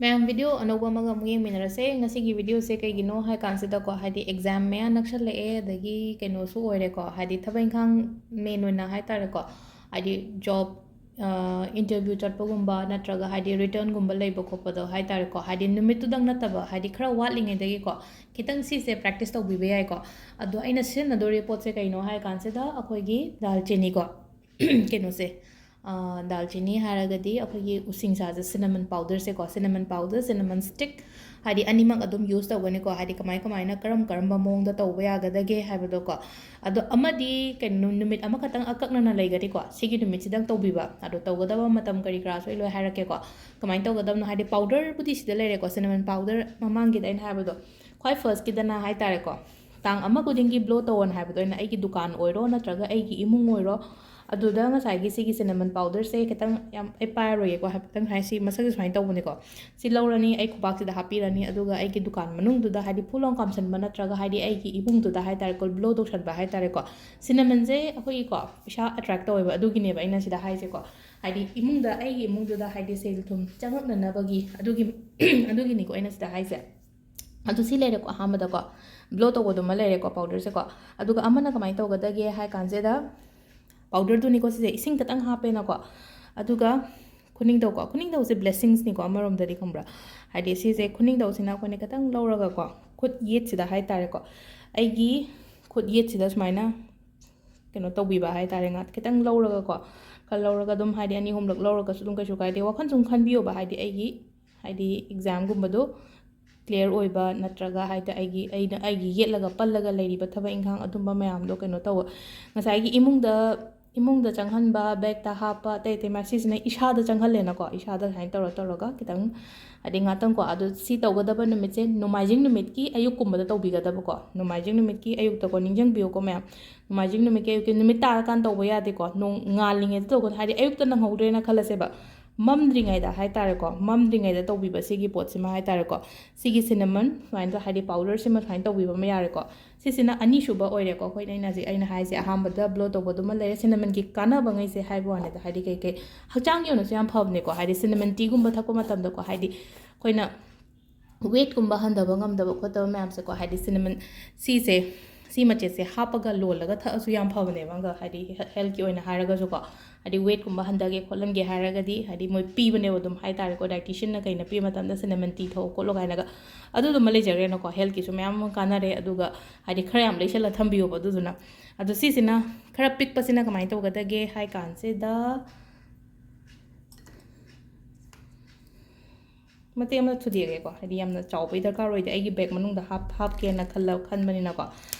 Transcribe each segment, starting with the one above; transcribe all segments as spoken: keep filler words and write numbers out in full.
ꯃꯌꯥꯝ, ꯚꯤꯗꯤꯑꯣ ꯑꯅꯧꯕ ꯑꯃꯒ ꯑꯃꯨꯛ ꯌꯦꯡꯃꯤꯟꯅꯔꯁꯦ꯫ ꯉꯁꯤꯒꯤ ꯚꯤꯗꯤꯑꯣꯁꯦ ꯀꯩꯒꯤꯅꯣ ꯍꯥꯏ ꯀꯥꯟꯁꯤꯗꯀꯣ, ꯍꯥꯏꯗꯤ ꯑꯦꯛꯖꯥꯝ ꯃꯌꯥ ꯅꯛꯁꯜꯂꯛꯑꯦ, ꯑꯗꯒꯤ ꯀꯩꯅꯣꯁꯨ ꯑꯣꯏꯔꯦꯀꯣ, ꯍꯥꯏꯗꯤ ꯊꯕꯛ ꯏꯪꯈꯥꯡ ꯃꯦꯟ ꯑꯣꯏꯅ ꯍꯥꯏ ꯇꯥꯔꯦꯀꯣ, ꯍꯥꯏꯗꯤ ꯖꯣꯕ ꯏꯟꯇꯔꯚ꯭ꯌꯨ ꯆꯠꯄꯒꯨꯝꯕ ꯅꯠꯇ꯭ꯔꯒ ꯍꯥꯏꯗꯤ ꯔꯤꯇꯔꯟꯒꯨꯝꯕ ꯂꯩꯕ ꯈꯣꯠꯄꯗꯣ ꯍꯥꯏ ꯇꯥꯔꯦꯀꯣ, ꯍꯥꯏꯗꯤ ꯅꯨꯃꯤꯠꯇꯨꯗꯪ ꯅꯠꯇꯕ, ꯍꯥꯏꯗꯤ ꯈꯔ ꯋꯥꯠꯂꯤꯉꯩꯗꯒꯤꯀꯣ ꯈꯤꯇꯪ ꯁꯤꯁꯦ ꯄ꯭ꯔꯦꯛꯇꯤꯁ ꯇꯧꯕꯤꯕ ꯌꯥꯏꯀꯣ꯫ ꯑꯗꯣ ꯑꯩꯅ ꯁꯤꯖꯤꯟꯅꯗꯣꯔꯤꯕ ꯄꯣꯠꯁꯦ ꯀꯩꯅꯣ ꯍꯥꯏ ꯀꯥꯟꯁꯤꯗ, ꯑꯩꯈꯣꯏꯒꯤ ꯗꯥꯜꯆꯤꯅꯤꯀꯣ꯫ ꯀꯩꯅꯣꯁꯦ, ꯑ, ꯗꯥꯜꯆꯤꯅꯤ ꯍꯥꯏꯔꯒꯗꯤ ꯑꯩꯈꯣꯏꯒꯤ ꯎꯁꯤꯡꯁꯥꯁꯦ, ꯁꯤꯅꯃꯟ ꯄꯥꯎꯗꯔꯁꯦꯀꯣ, ꯁꯤꯅꯃꯟ ꯄꯥꯎꯗꯔ, ꯁꯤꯅꯃꯟ ꯁ꯭ꯇꯤꯛ, ꯍꯥꯏꯗꯤ ꯑꯅꯤꯃꯛ ꯑꯗꯨꯝ ꯌꯨꯁ ꯇꯧꯒꯅꯤꯀꯣ, ꯍꯥꯏꯗꯤ ꯀꯃꯥꯏ ꯀꯃꯥꯏꯅ ꯀꯔꯝ ꯀꯔꯝꯕ ꯃꯑꯣꯡꯗ ꯇꯧꯕ ꯌꯥꯒꯗꯒꯦ ꯍꯥꯏꯕꯗꯣꯀꯣ꯫ ꯑꯗꯣ ꯑꯃꯗꯤ ꯀꯩꯅꯣ, ꯅꯨꯃꯤꯠ ꯑꯃꯈꯛꯇꯪ ꯑꯀꯛꯅꯅ ꯂꯩꯒꯅꯤꯀꯣ, ꯁꯤꯒꯤ ꯅꯨꯃꯤꯠꯁꯤꯗꯪ ꯇꯧꯕꯤꯕ꯫ ꯑꯗꯣ ꯇꯧꯒꯗꯕ ꯃꯇꯝ ꯀꯔꯤ ꯀꯔꯥꯁꯨ ꯑꯩ ꯂꯣꯏ ꯍꯥꯏꯔꯛꯀꯦꯀꯣ꯫ ꯀꯃꯥꯏꯅ ꯇꯧꯒꯗꯕꯅꯣ ꯍꯥꯏꯗꯤ, ꯄꯥꯎꯗꯔꯕꯨꯗꯤ ꯁꯤꯗ ꯂꯩꯔꯦꯀꯣ, ꯁꯤꯅꯃꯟ ꯄꯥꯎꯗꯔ ꯃꯃꯥꯡꯒꯤꯗ ꯑꯩꯅ ꯍꯥꯏꯕꯗꯣ꯫ ꯈ꯭ꯋꯥꯏ ꯐꯥꯔꯁꯀꯤꯗꯅ ꯍꯥꯏ ꯇꯥꯔꯦꯀꯣ, ꯇꯥꯡ ꯑꯃ ꯈꯨꯗꯤꯡꯒꯤ ꯕ꯭ꯂꯣ ꯇꯧꯋꯣꯅ ꯍꯥꯏꯕꯗꯣ ꯑꯩꯅ ꯑꯩꯒꯤ ꯗꯨꯀꯥꯟ ꯑꯣꯏꯔꯣ ꯅꯠꯇ꯭ꯔꯒ ꯑꯩꯒꯤ ꯏꯃꯨꯡ ꯑꯣꯏꯔꯣ, ꯑꯗꯨꯗ ꯉꯁꯥꯏꯒꯤ ꯁꯤꯒꯤ ꯁꯤꯅꯃꯟ ꯄꯥꯎꯗꯔꯁꯦ ꯈꯤꯇꯪ, ꯌꯥꯝ ꯑꯩ ꯄꯥꯏꯔꯔꯣꯏꯒꯦꯀꯣ, ꯍꯥꯏꯐꯦꯠꯇꯪ ꯍꯥꯏ, ꯁꯤ ꯃꯁꯛꯁꯦ ꯁꯨꯃꯥꯏꯅ ꯇꯧꯕꯅꯤꯀꯣ꯫ ꯁꯤ ꯂꯧꯔꯅꯤ, ꯑꯩ ꯈꯨꯕꯥꯛꯁꯤꯗ ꯍꯥꯞꯄꯤꯔꯅꯤ, ꯑꯗꯨꯒ ꯑꯩꯒꯤ ꯗꯨꯀꯥꯟ ꯃꯅꯨꯡꯗꯨꯗ ꯍꯥꯏꯗꯤ ꯐꯨ ꯂꯥꯎ ꯀꯥꯝꯁꯟꯕ ꯅꯠꯇ꯭ꯔꯒ ꯍꯥꯏꯗꯤ ꯑꯩꯒꯤ ꯏꯃꯨꯡꯗꯨꯗ ꯍꯥꯏ ꯇꯥꯔꯦꯀꯣ, ꯕ꯭ꯂꯣ ꯇꯧꯁꯟꯕ ꯍꯥꯏ ꯇꯥꯔꯦꯀꯣ꯫ ꯁꯤꯅꯃꯟꯁꯦ ꯑꯩꯈꯣꯏꯒꯤꯀꯣ ꯄꯩꯁꯥ ꯑꯦꯇ꯭ꯔꯦꯛ ꯇꯧꯋꯦꯕ, ꯑꯗꯨꯒꯤꯅꯦꯕ ꯑꯩꯅ ꯁꯤꯗ ꯍꯥꯏꯁꯦꯀꯣ꯫ ꯍꯥꯏꯗꯤ ꯏꯃꯨꯡꯗ, ꯑꯩꯒꯤ ꯏꯃꯨꯡꯗꯨꯗ ꯍꯥꯏꯗꯤ ꯁꯦꯜ ꯊꯨꯝ ꯆꯪꯉꯛꯅꯅꯕꯒꯤ ꯑꯗꯨꯒꯤ, ꯑꯗꯨꯒꯤꯅꯤꯀꯣ ꯑꯩꯅ ꯁꯤꯗ ꯍꯥꯏꯁꯦ꯫ ꯑꯗꯨ ꯁꯤ ꯂꯩꯔꯦꯀꯣ, ꯑꯍꯥꯟꯕꯗꯀꯣ ꯕ꯭ꯂꯣ ꯇꯧꯕꯗꯨꯃ ꯂꯩꯔꯦꯀꯣ, ꯄꯥꯎꯗꯔꯁꯦꯀꯣ꯫ ꯑꯗꯨꯒ ꯑꯃꯅ ꯀꯃꯥꯏꯅ ꯇꯧꯒꯗꯒꯦ ꯍꯥꯏ ꯀꯥꯟꯁꯤꯗ, ꯄꯥꯎꯗꯔꯗꯨꯅꯤꯀꯣ ꯁꯤꯁꯦ, ꯏꯁꯤꯡ ꯈꯤꯇꯪ ꯍꯥꯞꯄꯦꯅꯀꯣ꯫ ꯑꯗꯨꯒ ꯈꯨꯅꯤꯡꯗꯧꯀꯣ, ꯈꯨꯅꯤꯡꯗꯧꯁꯦ ꯕ꯭ꯂꯦꯁꯤꯡꯁꯅꯤꯀꯣ ꯑꯃꯔꯣꯝꯗꯗꯤ, ꯈꯪꯕ꯭ꯔꯥ? ꯍꯥꯏꯗꯤ ꯁꯤꯁꯦ ꯈꯨꯅꯤꯡꯗꯧꯁꯤꯅ ꯑꯩꯈꯣꯏꯅ ꯈꯤꯇꯪ ꯂꯧꯔꯒꯀꯣ, ꯈꯨꯠ ꯌꯦꯠꯁꯤꯗ ꯍꯥꯏ ꯇꯥꯔꯦꯀꯣ, ꯑꯩꯒꯤ ꯈꯨꯠ ꯌꯦꯠꯁꯤꯗ ꯁꯨꯃꯥꯏꯅ ꯀꯩꯅꯣ ꯇꯧꯕꯤꯕ ꯍꯥꯏ ꯇꯥꯔꯦ, ꯉꯥꯛ ꯈꯤꯇꯪ ꯂꯧꯔꯒꯀꯣ, ꯈꯔ ꯂꯧꯔꯒ ꯑꯗꯨꯝ ꯍꯥꯏꯗꯤ ꯑꯅꯤ ꯑꯍꯨꯝꯂꯛ ꯂꯧꯔꯒꯁꯨ ꯑꯗꯨꯝ ꯀꯩꯁꯨ ꯀꯥꯏꯗꯦ꯫ ꯋꯥꯈꯜ ꯁꯨꯝ ꯈꯟꯕꯤꯌꯣꯕ, ꯍꯥꯏꯗꯤ ꯑꯩꯒꯤ, ꯍꯥꯏꯗꯤ ꯑꯦꯛꯖꯥꯝꯒꯨꯝꯕꯗꯣ ꯀ꯭ꯂꯤꯌꯥꯔ ꯑꯣꯏꯕ ꯅꯠꯇ꯭ꯔꯒ ꯍꯥꯏꯗꯤ ꯑꯩꯒꯤ, ꯑꯩꯅ, ꯑꯩꯒꯤ ꯌꯦꯠꯂꯒ ꯄꯜꯂꯒ ꯂꯩꯔꯤꯕ ꯊꯕꯛ ꯏꯪꯈꯥꯡ ꯑꯗꯨꯝꯕ ꯃꯌꯥꯝꯗꯣ ꯀꯩꯅꯣ ꯇꯧꯕ꯫ ꯉꯁꯥꯏꯒꯤ ꯏꯃꯨꯡꯗ, ꯏꯃꯨꯡꯗ ꯆꯪꯍꯟꯕ, ꯕꯦꯛꯇ ꯍꯥꯞꯄ, ꯑꯇꯩ ꯑꯇꯩ ꯃꯌꯥꯝ ꯁꯤꯁꯤꯅ ꯏꯁꯥꯗ ꯆꯪꯍꯜꯂꯦꯅꯀꯣ, ꯏꯁꯥꯗ ꯁꯨꯃꯥꯏꯅ ꯇꯧꯔ ꯇꯧꯔꯒ ꯈꯤꯇꯪ ꯍꯥꯏꯗꯤ ꯉꯥꯛꯇꯪꯀꯣ꯫ ꯑꯗꯣ ꯁꯤ ꯇꯧꯒꯗꯕ ꯅꯨꯃꯤꯠꯁꯦ ꯅꯣꯡꯃꯥꯏꯖꯤꯡ ꯅꯨꯃꯤꯠꯀꯤ ꯑꯌꯨꯛꯀꯨꯝꯕꯗ ꯇꯧꯕꯤꯒꯗꯕꯀꯣ, ꯅꯣꯡꯃꯥꯏꯖꯤꯡ ꯅꯨꯃꯤꯠꯀꯤ ꯑꯌꯨꯛꯇꯀꯣ, ꯅꯤꯡꯁꯤꯡꯕꯤꯌꯨꯀꯣ ꯃꯌꯥꯝ꯫ ꯅꯣꯡꯃꯥꯏꯖꯤꯡ ꯅꯨꯃꯤꯠꯀꯤ ꯑꯌꯨꯛꯀꯤ, ꯅꯨꯃꯤꯠ ꯇꯥꯔꯀꯥꯟꯗ ꯇꯧꯕ ꯌꯥꯗꯦꯀꯣ, ꯅꯣꯡ ꯉꯥꯜꯂꯤꯉꯩꯗ ꯇꯧꯒꯗꯕ, ꯍꯥꯏꯗꯤ ꯑꯌꯨꯛꯇ ꯅꯪꯍꯧꯗ꯭ꯔꯦꯅ ꯈꯜꯂꯁꯦꯕ, ꯃꯝꯗ꯭ꯔꯤꯉꯩꯗ ꯍꯥꯏ ꯇꯥꯔꯦꯀꯣ, ꯃꯝꯗ꯭ꯔꯤꯉꯩꯗ ꯇꯧꯕꯤꯕ ꯁꯤꯒꯤ ꯄꯣꯠꯁꯤꯃ ꯍꯥꯏ ꯇꯥꯔꯦꯀꯣ꯫ ꯁꯤꯒꯤ ꯁꯤꯅꯃꯟ ꯁꯨꯃꯥꯏꯅ ꯇꯧ-, ꯍꯥꯏꯗꯤ ꯄꯥꯎꯗꯔꯁꯤꯃ ꯁꯨꯃꯥꯏꯅ ꯇꯧꯕꯤꯕ ꯑꯃ ꯌꯥꯔꯦꯀꯣ꯫ ꯁꯤꯁꯤꯅ ꯑꯅꯤꯁꯨꯕ ꯑꯣꯏꯔꯦꯀꯣ꯫ ꯑꯩꯈꯣꯏꯅ, ꯑꯩꯅ ꯍꯧꯖꯤꯛ ꯑꯩꯅ ꯍꯥꯏꯁꯦ, ꯑꯍꯥꯟꯕꯗ ꯕ꯭ꯂꯣ ꯇꯧꯕꯗꯨꯃ ꯂꯩꯔꯦ, ꯁꯤꯅꯃꯟꯒꯤ ꯀꯥꯟꯅꯕꯉꯩꯁꯦ ꯍꯥꯏꯕ ꯋꯥꯅꯤꯗ, ꯍꯥꯏꯗꯤ ꯀꯩ ꯀꯩ ꯍꯛꯆꯥꯡꯒꯤ ꯑꯣꯏꯅꯁꯨ ꯌꯥꯝ ꯐꯕꯅꯦꯀꯣ꯫ ꯍꯥꯏꯗꯤ ꯁꯤꯅꯃꯟ ꯇꯤꯒꯨꯝꯕ ꯊꯛꯄ ꯃꯇꯝꯗꯀꯣ, ꯍꯥꯏꯗꯤ ꯑꯩꯈꯣꯏꯅ ꯋꯦꯠꯀꯨꯝꯕ ꯍꯟꯊꯕ ꯉꯝꯗꯕ ꯈꯣꯠꯇꯕ ꯃꯌꯥꯝꯁꯦꯀꯣ, ꯍꯥꯏꯗꯤ ꯁꯤꯅꯃꯟ ꯁꯤꯁꯦ, ꯁꯤ ꯃꯆꯦꯠꯁꯦ ꯍꯥꯞꯄꯒ ꯂꯣꯜꯂꯒ ꯊꯛꯑꯁꯨ ꯌꯥꯝ ꯐꯕꯅꯦꯕ, ꯑꯪꯀ, ꯍꯥꯏꯗꯤ ꯍꯦ-, ꯍꯦꯜꯠꯀꯤ ꯑꯣꯏꯅ ꯍꯥꯏꯔꯒꯁꯨꯀꯣ꯫ ꯍꯥꯏꯗꯤ ꯋꯦꯠꯀꯨꯝꯕ ꯍꯟꯊꯒꯦ ꯈꯣꯠꯍꯟꯒꯦ ꯍꯥꯏꯔꯒꯗꯤ, ꯍꯥꯏꯗꯤ ꯃꯣꯏ ꯄꯤꯕꯅꯦꯕ ꯑꯗꯨꯝ ꯍꯥꯏ ꯇꯥꯔꯦꯀꯣ, ꯗꯥꯏꯇꯤꯁꯤꯌꯟꯅ ꯀꯩꯅ ꯄꯤꯕ ꯃꯇꯝꯗ ꯁꯤꯅꯃꯟ ꯇꯤ ꯊꯛꯑꯣ ꯈꯣꯠꯂꯣ ꯀꯥꯏꯅꯒ꯫ ꯑꯗꯨꯗꯨꯃ ꯂꯩꯖꯈ꯭ꯔꯦꯅꯀꯣ, ꯍꯦꯜꯠꯀꯤꯁꯨ ꯃꯌꯥꯝ ꯑꯃ ꯀꯥꯟꯅꯔꯦ, ꯑꯗꯨꯒ ꯍꯥꯏꯗꯤ ꯈꯔ ꯌꯥꯝ ꯂꯩꯁꯜꯂ ꯊꯝꯕꯤꯌꯣꯕ ꯑꯗꯨꯗꯨꯅ꯫ ꯑꯗꯣ ꯁꯤꯁꯤꯅ ꯈꯔ ꯄꯤꯛꯄꯁꯤꯅ ꯀꯃꯥꯏꯅ ꯇꯧꯒꯗꯒꯦ ꯍꯥꯏ ꯀꯥꯟꯁꯤꯗ, ꯃꯇꯦꯛ ꯑꯃ ꯊꯨꯗꯦꯛꯑꯒꯦꯀꯣ, ꯍꯥꯏꯗꯤ ꯌꯥꯝꯅ ꯆꯥꯎꯕꯒꯤ ꯗꯔꯀꯥꯔ ꯑꯣꯏꯗꯦ, ꯑꯩꯒꯤ ꯕꯦꯛ ꯃꯅꯨꯡꯗ ꯍꯥꯞ-, ꯍꯥꯞꯀꯦꯅ ꯈꯜꯂ-, ꯈꯟꯕꯅꯤꯅꯀꯣ꯫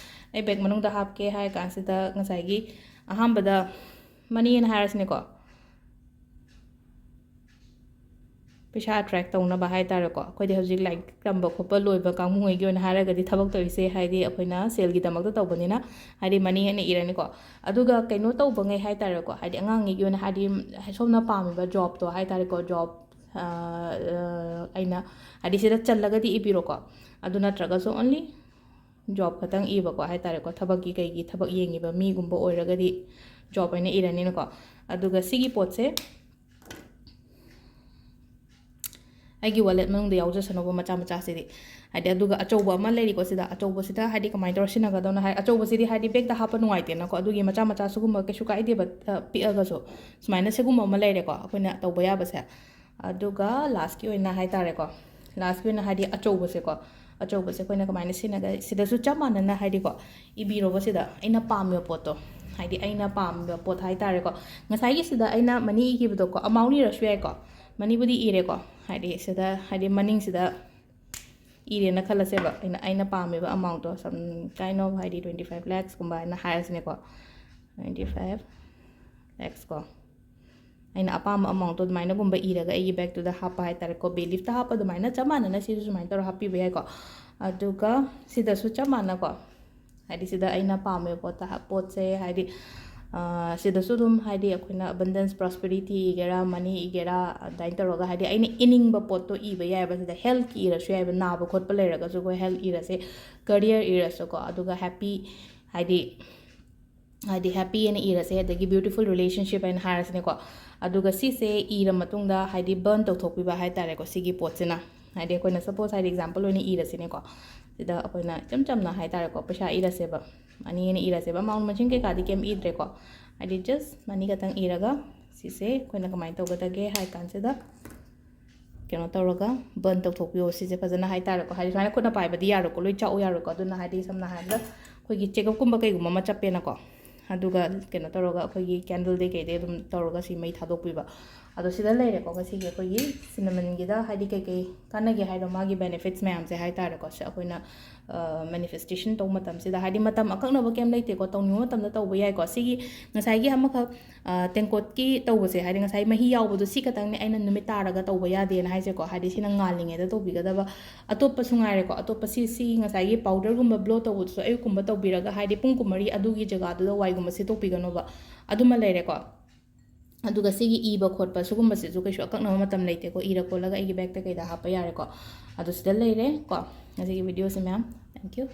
ꯑꯩ ꯕꯦꯛ ꯃꯅꯨꯡꯗ ꯍꯥꯞꯀꯦ ꯍꯥꯏꯔ ꯀꯥꯟꯁꯤꯗ ꯉꯁꯥꯏꯒꯤ ꯑꯍꯥꯟꯕꯗ ꯃꯅꯤꯅ ꯍꯥꯏꯔꯁꯤꯅꯦꯀꯣ, ꯄꯩꯁꯥ ꯑꯦꯇ꯭ꯔꯦꯛ ꯇꯧꯅꯕ ꯍꯥꯏ ꯇꯥꯔꯦꯀꯣ꯫ ꯑꯩꯈꯣꯏꯗꯤ ꯍꯧꯖꯤꯛ ꯂꯥꯏꯔꯤꯛ ꯇꯝꯕ ꯈꯣꯠꯄ ꯂꯣꯏꯕ ꯀꯥꯡꯕꯨꯉꯩꯒꯤ ꯑꯣꯏꯅ ꯍꯥꯏꯔꯒꯗꯤ ꯊꯕꯛ ꯇꯧꯔꯤꯁꯦ ꯍꯥꯏꯗꯤ ꯑꯩꯈꯣꯏꯅ ꯁꯦꯜꯒꯤꯗꯃꯛꯇ ꯇꯧꯕꯅꯤꯅ, ꯍꯥꯏꯗꯤ ꯃꯅꯤ ꯍꯥꯏꯅ ꯏꯔꯅꯤꯀꯣ꯫ ꯑꯗꯨꯒ ꯀꯩꯅꯣ ꯇꯧꯕꯉꯩ ꯍꯥꯏ ꯇꯥꯔꯦꯀꯣ, ꯍꯥꯏꯗꯤ ꯑꯉꯥꯡꯉꯩꯒꯤ ꯑꯣꯏꯅ ꯍꯥꯏꯗꯤ ꯁꯣꯝꯅ ꯄꯥꯝꯃꯤꯕ ꯖꯣꯕꯇꯣ ꯍꯥꯏ ꯇꯥꯔꯦꯀꯣ, ꯖꯣꯕ, ꯑ, ꯑ, ꯑꯩꯅ ꯍꯥꯏꯗꯤ ꯁꯤꯗ ꯆꯜꯂꯒꯗꯤ ꯏꯕꯤꯔꯣꯀꯣ꯫ ꯑꯗꯨ ꯅꯠꯇ꯭ꯔꯒꯁꯨ only ꯖꯣꯕ ꯈꯛꯇꯪ ꯏꯕꯀꯣ ꯍꯥꯏ ꯇꯥꯔꯦꯀꯣ, ꯊꯕꯛꯀꯤ ꯀꯩꯒꯤ ꯊꯕꯛ ꯌꯦꯡꯉꯤꯕ ꯃꯤꯒꯨꯝꯕ ꯑꯣꯏꯔꯒꯗꯤ ꯖꯣꯕ ꯍꯥꯏꯅ ꯏꯔꯅꯤꯅꯀꯣ꯫ ꯑꯗꯨꯒ ꯁꯤꯒꯤ ꯄꯣꯠꯁꯦ ꯑꯩꯒꯤ ꯋꯥꯂꯦꯠ ꯃꯅꯨꯡꯗ ꯌꯥꯎꯖꯁꯅꯨꯕ ꯃꯆꯥ ꯃꯆꯥꯁꯤꯗꯤ꯫ ꯍꯥꯏꯗꯤ ꯑꯗꯨꯒ ꯑꯆꯧꯕ ꯑꯃ ꯂꯩꯔꯤꯀꯣ ꯁꯤꯗ, ꯑꯆꯧꯕꯁꯤꯗ ꯍꯥꯏꯗꯤ ꯀꯃꯥꯏꯅ ꯇꯧꯔ ꯁꯤꯖꯤꯟꯅꯒꯗꯧꯅꯣ ꯍꯥꯏ, ꯑꯆꯧꯕꯁꯤꯗꯤ ꯍꯥꯏꯗꯤ ꯕꯦꯛꯇ ꯍꯥꯞꯄ ꯅꯨꯡꯉꯥꯏꯇꯦꯅꯀꯣ, ꯑꯗꯨꯒꯤ ꯃꯆꯥ ꯃꯆꯥ ꯁꯤꯒꯨꯝꯕ ꯀꯩꯁꯨ ꯀꯥꯏꯗꯦꯕ, ꯑ, ꯄꯤꯛꯑꯒꯁꯨ꯫ ꯁꯨꯃꯥꯏꯅ ꯁꯤꯒꯨꯝꯕ ꯑꯃ ꯂꯩꯔꯦꯀꯣ ꯑꯩꯈꯣꯏꯅ ꯇꯧꯕ ꯌꯥꯕꯁꯦ꯫ ꯑꯗꯨꯒ ꯂꯥꯁꯀꯤ ꯑꯣꯏꯅ ꯍꯥꯏ ꯇꯥꯔꯦꯀꯣ, ꯂꯥꯁꯀꯤ ꯑꯣꯏꯅ ꯍꯥꯏꯗꯤ ꯑꯆꯧꯕꯁꯦꯀꯣ, ꯑꯆꯧꯕꯁꯦ ꯑꯩꯈꯣꯏꯅ ꯀꯃꯥꯏꯅ ꯁꯤꯖꯤꯟꯅꯒ-, ꯁꯤꯗꯁꯨ ꯆꯞ ꯃꯥꯟꯅꯅ ꯍꯥꯏꯗꯤꯀꯣ, ꯏꯕꯤꯔꯣꯕ ꯁꯤꯗ ꯑꯩꯅ ꯄꯥꯝꯃꯤꯕ ꯄꯣꯠꯇꯣ, ꯍꯥꯏꯗꯤ ꯑꯩꯅ ꯄꯥꯝꯃꯤꯕ ꯄꯣꯠ ꯍꯥꯏ ꯇꯥꯔꯦꯀꯣ꯫ ꯉꯁꯥꯏꯒꯤ ꯁꯤꯗ ꯑꯩꯅ ꯃꯅꯤ ꯏꯈꯤꯕꯗꯣꯀꯣ, ꯑꯃꯥꯎꯟ ꯏꯔꯁꯨ ꯌꯥꯏꯀꯣ, ꯃꯅꯤꯕꯨꯗꯤ ꯏꯔꯦꯀꯣ, ꯍꯥꯏꯗꯤ ꯁꯤꯗ ꯍꯥꯏꯗꯤ ꯃꯅꯤꯡꯁꯤꯗ ꯏꯔꯦꯅ ꯈꯜꯂꯁꯦꯕ, ꯑꯩꯅ, ꯑꯩꯅ ꯄꯥꯝꯃꯤꯕ ꯑꯃꯥꯎꯟꯠꯇꯣ, some kind of ꯍꯥꯏꯗꯤ twenty five lakhs ꯀꯨꯝꯕ ꯍꯥꯏꯅ ꯍꯥꯏꯔꯁꯤꯅꯦꯀꯣ, twenty five lakhs ꯀꯣ꯫ ꯑꯩꯅ ꯑꯄꯥꯝꯕ ꯑꯃꯥꯎꯟꯠꯇꯣ ꯑꯗꯨꯃꯥꯏꯅꯒꯨꯝꯕ ꯏꯔꯒ ꯑꯩꯒꯤ ꯕꯦꯛꯇꯨꯗ ꯍꯥꯞꯄ ꯍꯥꯏꯇꯥꯔꯦꯀꯣ, ꯕꯦꯂꯤꯐꯇ ꯍꯥꯞꯄ ꯑꯗꯨꯃꯥꯏꯅ ꯆꯞ ꯃꯥꯟꯅꯅ ꯁꯤꯁꯨ ꯁꯨꯃꯥꯏꯅ ꯇꯧꯔꯒ ꯍꯥꯞꯄꯤꯕ ꯌꯥꯏꯀꯣ꯫ ꯑꯗꯨꯒ ꯁꯤꯗꯁꯨ ꯆꯞ ꯃꯥꯟꯅꯀꯣ, ꯍꯥꯏꯗꯤ ꯁꯤꯗ ꯑꯩꯅ ꯄꯥꯝꯃꯤꯕ ꯄꯣꯠꯇ ꯍꯥꯞ-, ꯄꯣꯠꯁꯦ ꯍꯥꯏꯗꯤ, ꯑ, ꯁꯤꯗꯁꯨ ꯑꯗꯨꯝ ꯍꯥꯏꯗꯤ ꯑꯩꯈꯣꯏꯅ abundance, prosperity ꯏꯒꯦꯔꯥ, ꯃꯅꯤ ꯏꯒꯦꯔꯥ, ꯑꯗꯨꯃꯥꯏꯅ ꯇꯧꯔꯒ ꯍꯥꯏꯗꯤ ꯑꯩꯅ ꯏꯅꯤꯡꯕ ꯄꯣꯠꯇꯣ ꯏꯕ ꯌꯥꯏꯑꯕ꯫ ꯁꯤꯗ ꯍꯦꯜꯠꯀꯤ ꯏꯔꯁꯨ ꯌꯥꯏꯑꯕ, ꯅꯥꯕ ꯈꯣꯠꯄ ꯂꯩꯔꯒꯁꯨ ꯑꯩꯈꯣꯏ ꯍꯦꯜꯠ ꯏꯔꯁꯦ, ꯀꯔꯤꯌꯔ ꯏꯔꯁꯨꯀꯣ, ꯑꯗꯨꯒ ꯍꯦꯄꯤ ꯍꯥꯏꯗꯤ ꯍꯥꯏꯗꯤ happy ꯍꯥꯏꯅ ꯏꯔꯁꯦ, ꯑꯗꯒꯤ beautiful relationship ꯍꯥꯏꯅ ꯍꯥꯏꯔꯁꯤꯅꯦꯀꯣ꯫ ꯑꯗꯨꯒ ꯁꯤꯁꯦ ꯏꯔ ꯃꯇꯨꯡꯗ ꯍꯥꯏꯗꯤ burn ꯇꯧꯊꯣꯛꯄꯤꯕ ꯍꯥꯏꯇꯥꯔꯦꯀꯣ, ꯁꯤꯒꯤ ꯄꯣꯠꯁꯤꯅ꯫ ꯍꯥꯏꯗꯤ ꯑꯩꯈꯣꯏꯅ suppose ꯍꯥꯏꯗꯤ example ꯑꯣꯏꯅ ꯏꯔꯁꯤꯅꯦꯀꯣ꯫ ꯁꯤꯗ ꯑꯩꯈꯣꯏꯅ ꯏꯆꯝ ꯆꯝꯅ ꯍꯥꯏꯇꯥꯔꯦꯀꯣ, ꯄꯩꯁꯥ ꯏꯔꯁꯦꯕ, money ꯍꯥꯏꯅ ꯏꯔꯁꯦꯕ, amount ꯃꯁꯤꯡ ꯀꯩꯀꯥꯗꯤ ꯀꯩꯝ ꯏꯗ꯭ꯔꯦꯀꯣ꯫ ꯍꯥꯏꯗꯤ just money ꯈꯛꯇꯪ ꯏꯔꯒ ꯁꯤꯁꯦ ꯑꯩꯈꯣꯏꯅ ꯀꯃꯥꯏꯅ ꯇꯧꯒꯗꯒꯦ ꯍꯥꯏ ꯀꯥꯟꯁꯤꯗ, ꯀꯩꯅꯣ ꯇꯧꯔꯒ burn ꯇꯧꯊꯣꯛꯄꯤꯌꯣ꯫ ꯁꯤꯁꯦ ꯐꯖꯅ ꯍꯥꯏꯇꯥꯔꯦꯀꯣ, ꯍꯥꯏꯗꯤ ꯁꯨꯃꯥꯏꯅ ꯈꯨꯠꯅ ꯄꯥꯏꯕꯗꯤ ꯌꯥꯔꯣꯏꯀꯣ, ꯂꯣꯏ ꯆꯥꯛꯎ ꯌꯥꯔꯣꯏꯀꯣ꯫ ꯑꯗꯨꯅ ꯍꯥꯏꯗꯤ ꯁꯝꯅ ꯍꯥꯏꯔꯕꯗ ꯑꯩꯈꯣꯏꯒꯤ checkup ꯀꯨꯝꯕ ꯀꯩꯒꯨꯝꯕ ꯑꯃ ꯆꯠꯄꯦꯅꯀꯣ, ꯑꯗꯨꯒ ꯀꯩꯅꯣ ꯇꯧꯔꯒ ꯑꯩꯈꯣꯏꯒꯤ candle ꯗꯩ ꯀꯩꯗꯩ ꯑꯗꯨꯝ ꯇꯧꯔꯒ ꯁꯤ ꯃꯩ ꯊꯥꯗꯣꯛꯄꯤꯕ꯫ ꯑꯗꯣ ꯁꯤꯗ ꯂꯩꯔꯦꯀꯣ ꯉꯁꯤꯒꯤ ꯑꯩꯈꯣꯏꯒꯤ cinnamon ꯒꯤꯗ ꯍꯥꯏꯗꯤ ꯀꯩꯀꯩ ꯀꯥꯟꯅꯒꯦ ꯍꯥꯏꯔꯣ, ꯃꯥꯒꯤ benefits ꯃꯌꯥꯝꯁꯦ ꯍꯥꯏꯇꯥꯔꯦꯀꯣ꯫ ꯁꯤ ꯑꯩꯈꯣꯏꯅ manifestation ꯇꯧꯕ ꯃꯇꯝꯁꯤꯗ ꯍꯥꯏꯗꯤ ꯃꯇꯝ ꯑꯀꯛꯅꯕ ꯀꯩꯝ ꯂꯩꯇꯦꯀꯣ, ꯇꯧꯅꯤꯡꯕ ꯃꯇꯝꯗ ꯇꯧꯕ ꯌꯥꯏꯀꯣ꯫ ꯁꯤꯒꯤ ꯉꯁꯥꯏꯒꯤ ꯑꯃꯈꯛ ꯇꯦꯡꯀꯣꯠꯀꯤ ꯇꯧꯕꯁꯦ, ꯍꯥꯏꯗꯤ ꯉꯁꯥꯏ ꯃꯍꯤ ꯌꯥꯎꯕꯗꯣ ꯁꯤ ꯈꯛꯇꯪꯅꯦ ꯑꯩꯅ ꯅꯨꯃꯤꯠ ꯇꯥꯔꯒ ꯇꯧꯕ ꯌꯥꯗꯦꯅ ꯍꯥꯏꯁꯦꯀꯣ꯫ ꯍꯥꯏꯗꯤ ꯁꯤꯅ ꯉꯥꯜꯂꯤꯉꯩꯗ ꯇꯧꯕꯤꯒꯗꯕ꯫ ꯑꯇꯣꯞꯄꯁꯨ ꯉꯥꯏꯔꯦꯀꯣ, ꯑꯇꯣꯞꯄ ꯁꯤ, ꯁꯤ ꯉꯁꯥꯏꯒꯤ powder ꯒꯨꯝꯕ blow ꯇꯧꯕꯗꯨꯁꯨ ꯑꯌꯨꯛꯀꯨꯝꯕ ꯇꯧꯕꯤꯔꯒ, ꯍꯥꯏꯗꯤ ꯄꯨꯡ ꯀꯨꯟꯃꯔꯤ ꯑꯗꯨꯒꯤ ꯖꯒꯥꯗꯨꯗ ꯋꯥꯏꯒꯨꯝꯕ ꯁꯤꯠꯇꯣꯛꯄꯤꯒꯅꯣꯕ꯫ ꯑꯗꯨꯃ ꯂꯩꯔꯦꯀꯣ꯫ ꯑꯗꯨꯒ ꯁꯤꯒꯤ ꯏꯕ ꯈꯣꯠꯄ ꯁꯤꯒꯨꯝꯕꯁꯤꯁꯨ ꯀꯩꯁꯨ ꯑꯀꯛꯅꯕ ꯃꯇꯝ ꯂꯩꯇꯦꯀꯣ, ꯏꯔ ꯈꯣꯠꯂꯒ ꯑꯩꯒꯤ bag ꯇ ꯀꯩꯗ ꯍꯥꯞꯄ ꯌꯥꯔꯦꯀꯣ꯫ ꯑꯗꯨ ꯁꯤꯗ ꯂꯩꯔꯦꯀꯣ꯫ ꯉꯁꯤꯒꯤ video ꯁꯦ ꯃꯌꯥꯝ, thank you꯫